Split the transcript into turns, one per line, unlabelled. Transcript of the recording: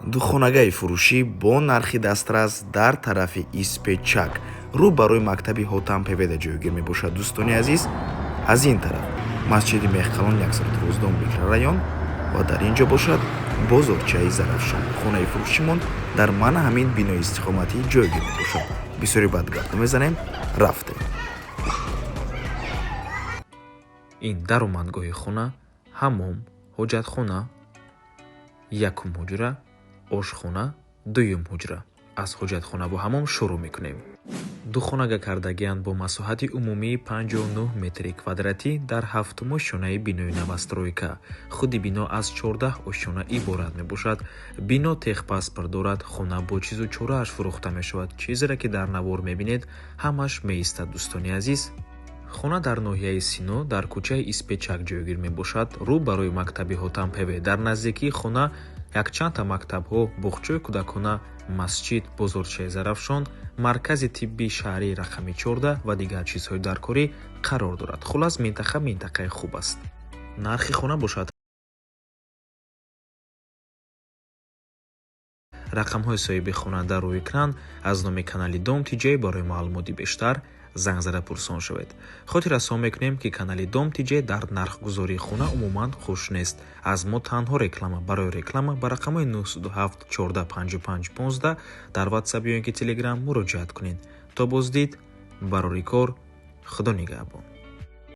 Духонагаи фурӯшӣ бо нархи дастрас дар тарафи Испечак, рӯ барои мактаби Ҳотам Певеда ҷойгир мебошад. Дӯстони азиз, аз ин тараф масҷиди Мехқалон, 112 микрорайон, ва дар ин ҷо бошад бозорчаи Зарафшон. Хонаи фурӯшимон дар мана ҳамин бинои истиқоматӣ ҷойгир мебошад. Бисёри бад гап намезанем, рафтем.
Ин даромадгоҳи хона, ҳаммом, ҳоҷатхона, якум ҳуҷра, ошхона, дуюм ҳуҷра. Аз ҳоҷатхонаву ҳаммом шурӯъ мекунем. Духонага кардагианд бо масоҳати умумии 59 метри квадратӣ дар ҳафтум ошёнаи бинои новостройка. Худи бино аз 14 ошёна иборат мебошад. Бино техпаспорт дорад, хона бо чизу чорааш фурӯхта мешавад. Чизере ки дар навор мебинед, ҳамаш меистад, дӯстони азиз. Хона дар ноҳияи Сино, дар кӯчаи Испечак ҷойгир мебошад, рӯ барои мактаби Ҳотампеве. Дар наздикии хона якчандта мактабҳо, боғчаи кӯдакона, масҷид, бозорчаи Зарафшон, маркази тиббии шаҳрии рақами 14 ва дигар чизҳои даркорӣ қарор дорад. Хуллас, минтақа минтақаи хуб аст. Нархи хона бошад, рақамҳои соҳиби хона дар рӯи экран. Аз номи канали Дом Тиҷей барои маълумоти бештар занг зада пурсон шавед. Хотиррасон мекунем, ки канали Дом Тиҷей дар нархгузории хона умуман хуш нест. Аз мо танҳо реклама. Барои реклама ба рақамҳои 907 14 55 15 дар WhatsApp ё ин ки Telegram муроҷиат кунед. То боздид, барори кор, Худо нигаҳбон.